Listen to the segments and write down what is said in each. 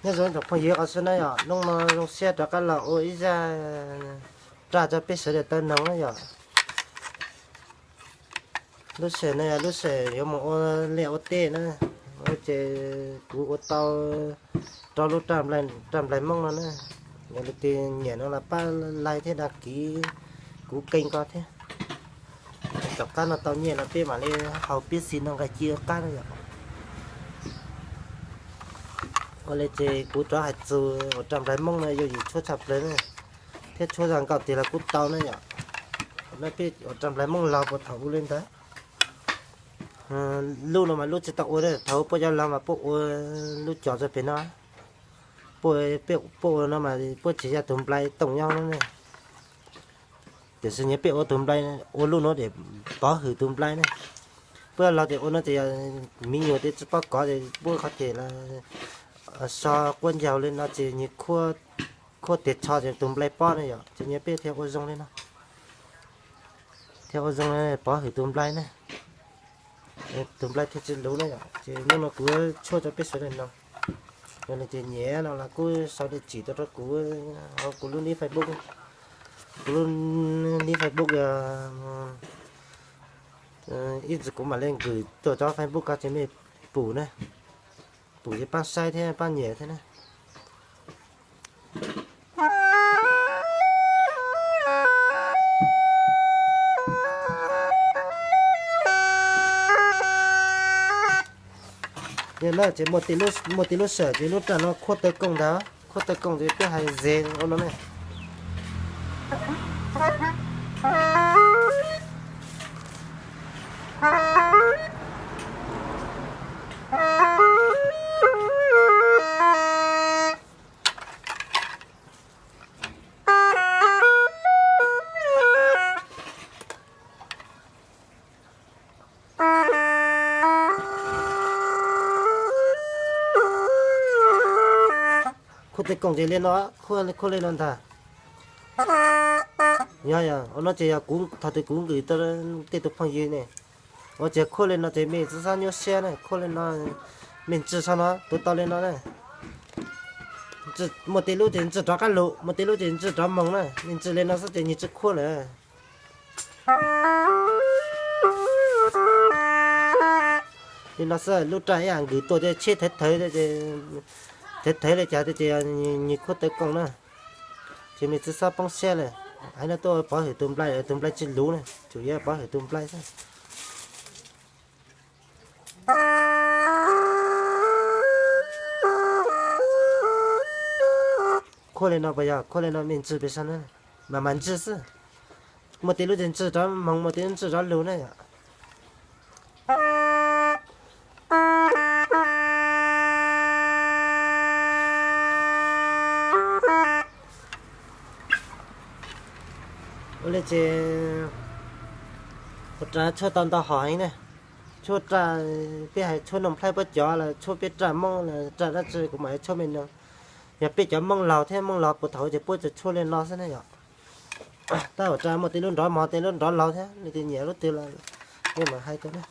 Nyob zoo tsoom phooj ywg qhov xwb na yom, hnub no zoo siab rov qab los ua ib zaj raj rau peb sawv daws tau noog na yom. Lub sij hawm no yog lub sij hawm yuav mus ua liaj ua teb na, ces kuv ua tau rau lub raj nplai Hmoob no na. Yog leej twg nyiam no los pab like thiab đăng ký kuv kênh ko thiab. Tom qab no tau nyiaj los peb mam li haus pib xis no nqaij ci ua qab na yom. Ua li ces kuv rov hais txog ua raj nplai Hmoob no yooj yim tshuab tshaj plaws na, thiab tshuab zaj nkauj twg los kuj tau na yom. No peb ua raj nplai Hmoob laug puas thaum ub li ntawd. Lub no mas lub tsis tau ua, thaum puab cov laug mas puab ua lub cos rau pem no. Puab ua no mas puab tsis yog tus nplai tooj nyob no ne. Tiam sis nyias peb ua tus nplai, ua lub no ces pov hwm tus nplai ne. Puab laug ces ua no ces yog me nyuam ces tsis paub kov ces puab qhov ces so quab ncaug li no ces nyias khuab tias tsho ces tus nplai pob ne yom, ces nyias peb thiaj ua zoo li no. Thiaj ua zoo pov hwm tus nplai ne. Tus nplai thiaj tsis luv na yom. Ces hnub no kuv tshuab rau peb sawv daws no. Yog leej twg nyiam no los kuj sau địa chỉ tuaj rau kuv hauv kuv lub nick Facebook. Kuv lub nick Facebook, ib ntsis kuv mam li nkwm tuaj cov Facebook ko ces mej pum na. Pum ces paab saib thiab paab nyiam thiab na. Yog no ces muaj tej lub sij hawm ces lub raj no khuab taw kooj ntag, khuab taw kooj ces peb hais zes ua no ne. Khuab tej koom ces li no, khuab li no ntag. Yog, yog ua no ces yog kuv thaum twg kuv nkwm tau tej tus phooj ywg ne, ua ces khuab li no ces mej txhob nyuaj siab na, khuab li no, mej ntsia saum no, tus tau li no na. Muaj tej lub ces ntsia rov qab lug, muaj tej lub ces ntsia rov moog na, mej ntsia li no xwb ces nws tsis khuab lawm. Li no xwb, lub raj ib yam nkwm tuaj ces tsheb thawv thawv, thawv thawv li cas ces nws khuab tawv koom na. Ces mej txhob poob siab lawm, hais no tuaj pov hwm tus nplai, tus nplai tsis luv na, tsuas yog pov hwm tus nplai xwb. Khuab li no puas yog? Khuab li no mej ntsia pem saum no, mas mas ntsia xwb. Muaj tej lub ces ntsia rov moog, muaj tej lub ntsia rov lug na yom. Ua li ces ua raj tshuab tau ntau hom heev na. Tshuab raj, peb hais tshuab Nuj Nplhaib puab cov los tshuab peb raj Moob los raj dab tsi kuv mam li tshuab mej noog. Yog peb cov Moob laug thiab Moob laug puag thaum ub ces puab tsuas tshuab li no xwb na yom. Tab ua raj muaj tej lub nrov mos, tej lub nrov laug thiab, leej twg nyiam lub twg los mej mam hais tau na.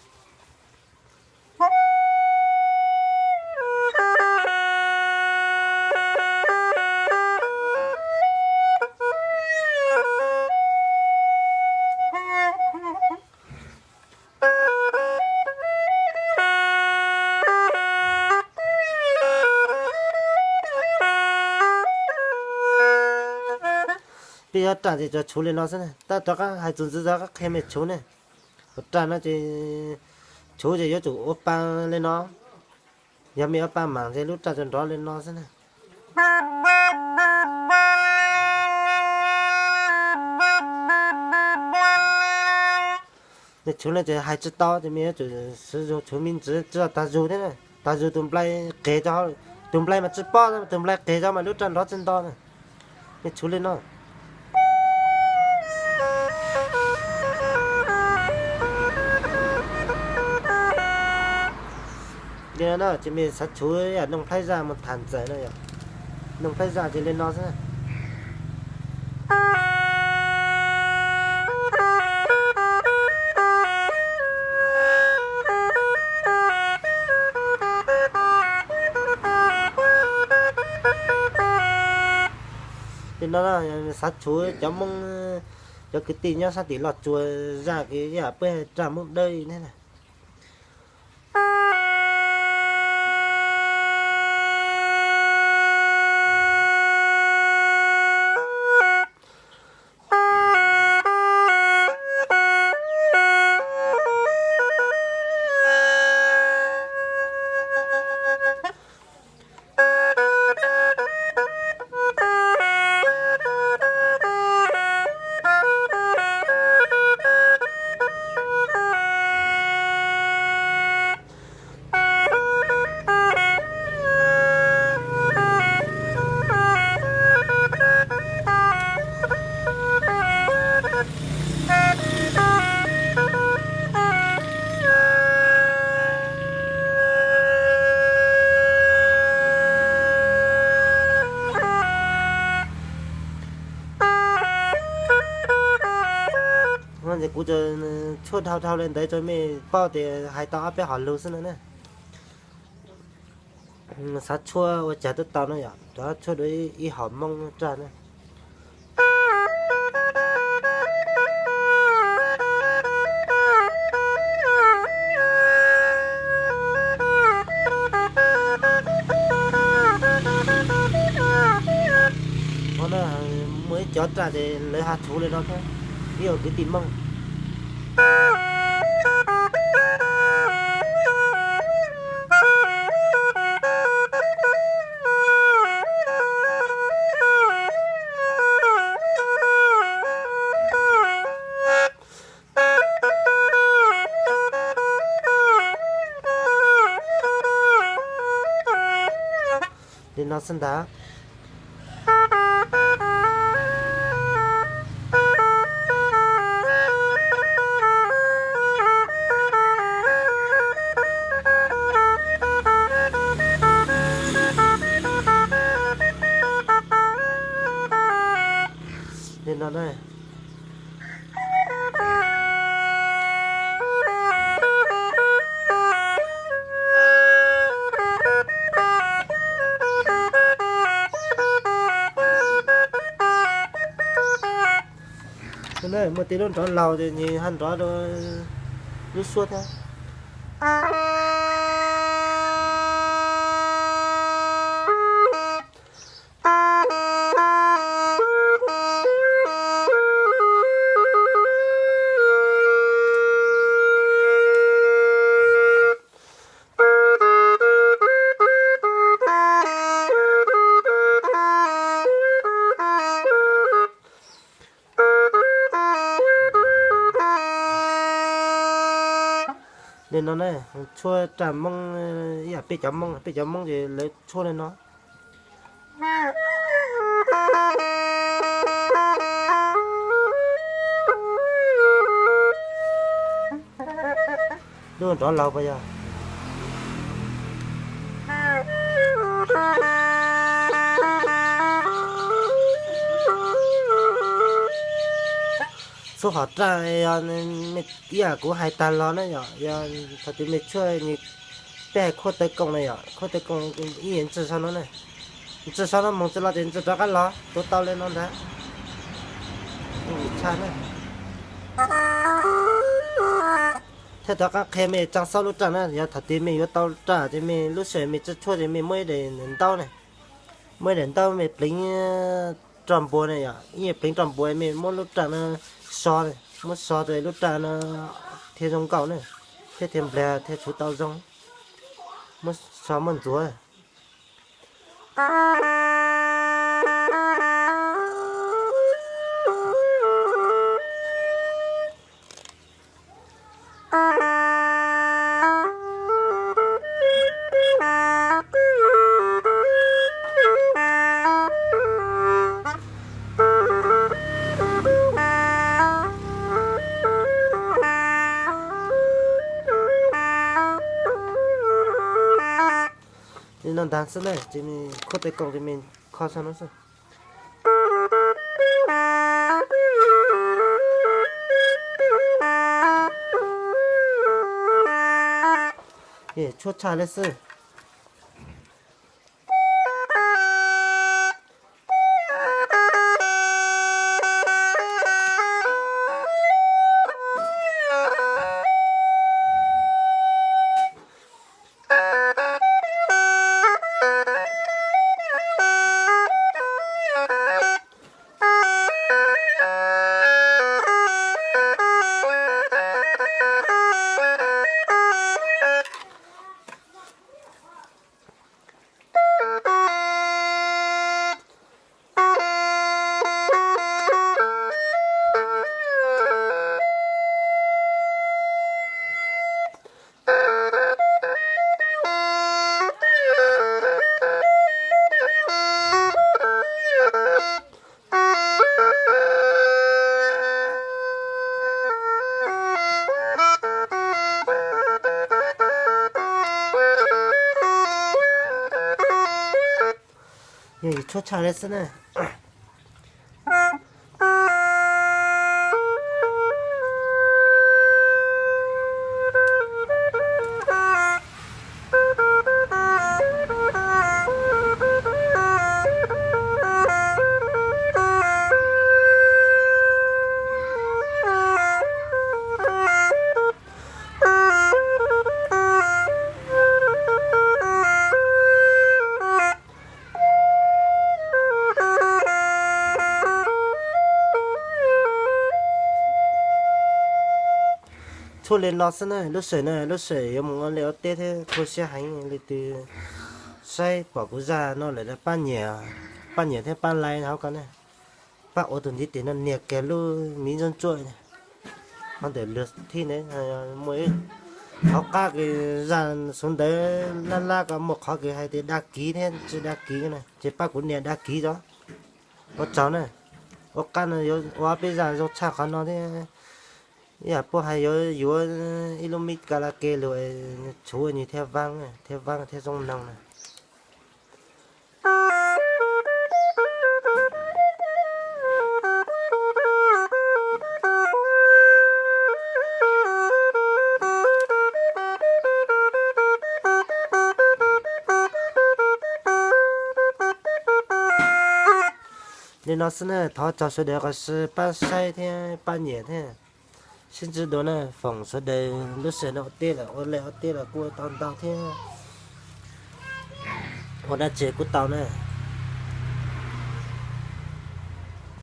Peb yuav raj ces tsuas tshuv li no xwb na, tab rov qab hais txuas ntxiv rov qab qhia mej tshuv ne. Ua raj no ces tshuv ces yuav tsum ua pa li no. Yog mej ua pa maam ces lub raj tsuas nrov li no xwb na. Tshuv no ces hais tsis tau ces mej yuav tsum siv zug tshuv me ntsis tsis tag zug thiab na. Tag zug tus nplai qev, tus nplai mas tsis pob, tus nplai qev zog mas lub raj nrov tsis nto na. Mej tshuv li no. Li no na ces mej xav tshuv yam Nuj Nplhaib zaj mus tham ntxawm na yom. Nuj Nplhaib zaj ces li no xwb. No xav tshuav cov Hmoob, cov kwv tij nyob sab tim Los Tsuas zaj kev ib yam peb raj Hmoob Dawb ne. Ces kuv tshuab dhau dhau li ntawd rau mej paub tias hais tau ob peb hom lug xwb no na. Xav tshuab ua cas twb tau no yom, rov tshuab dua ib hom Hmoob raj na. Muaj ib cov raj ces lawv ho tshuav li no thiab, ib yam kwv tij Hmoob. Li no xwb ntag. Li no na. Muaj tej lub nrov laus ces nws ho nrov rau lub suab thiab. Li no na, tshuab raj Hmoob, ib yam peb cov Hmoob, peb cov Hmoob ces lawv tshuab li no. Lub nrov laus puas yog? Tshuab hom raj yog ib yam kuv hais tag los na yom, yog thaum twg mej tshuab, peb hais khuab tawv koom na yom, khuab tawv koom ib yam ntsia saum no na, ntsia saum no moog tsi los ces ntsia rov qab los, tuav tau li no ntag. Thiab rov qab qhia mej tsaa xob lub raj na, yog thaum twg mej yuav tau raj ces mej lub sij hawm mej tshuab tshuab ces mej muab ib daim ntaub na, muab ib daim ntaub mej pleev roj npuas na yom, ib yam pleev roj npuas mej muab lub raj no so, muab so tas lub raj no thiaj zoo nkauj na, thiab thiaj nplag thiaj tshuav tau zoo. Muab so muab ntxuav. Li no ntag xwb na, ces mej khuab tawv koom ces mej kho txog no xwb. Tshuab tshaj li xwb. Yog yus tshuab tshaj li xwb na. Tshuab li no xwb na, lub sij hawm na, lub sij hawm yuav mus ua liaj ua teb thiab khuv siab heev li twb saib pom kuv zaj no lawm pab nyiam, pab nyiam thiab pab like hauv ko na. Pab ua tus ntiv tes no nias kiag lub miv ntsuab ntsuab no. Qhov ntawm lwm thib ntawd muaj ib qhov qab kws zaj xov ntawd laj laj ko muaj qhov kws hais tias đăng ký thiab tsis đăng ký na, ces pab kuv nias đăng ký tso. Ua tsaug na. Ua qab no yuav ua peb zaj zoo tshaj qhov no thiab. Ib yam puab hais yuav yuav ib lub mic karaoke lug tshuv nws thiaj vaab, thiaj vaab thiab zoo mloog na. Li no xwb na, thov tsaug sawv daws qhov pab saib thiab pab nyiam thiab. Sib ntsib dua na, foom sawv daws lub sij hawm no ua teb lawm ua liaj ua teb los kuj ua tau ntau thiab, ua dab tsi kuj tau na.